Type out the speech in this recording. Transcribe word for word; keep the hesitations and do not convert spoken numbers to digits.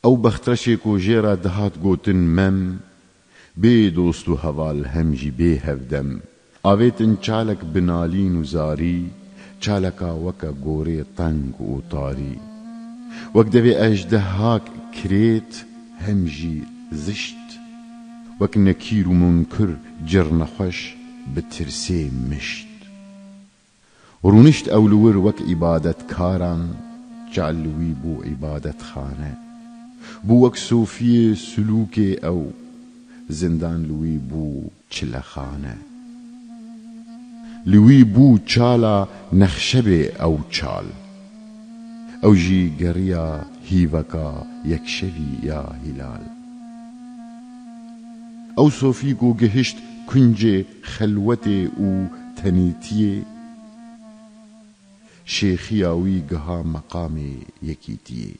Ew bextreşê ku jê re dihat gotin Mem, bê dost û heval hem jî bê hevdem, avêtin çalek bi nalîn û zarî, çaleka weke gorê teng û tarî. Wek devê ejdehak kirêt hem jî zişt, wek nekîr û munkir cir nexweş bi tirsê mişt. Rûnişt ew li wir wek îbadetkaran, çal li wî bû îbadetxane. Bû wek sofiyê silûkê ew, zindan li wî bû çilexane. Li wî bû çala Nexşebê ew çal. Ew jî geriya hîveka yekşevî ya hîlal. Ew sofî ku gihişt kuncê xelwetê û tenêtiyê, şêxiya wî giha meqamê yekîtiyê.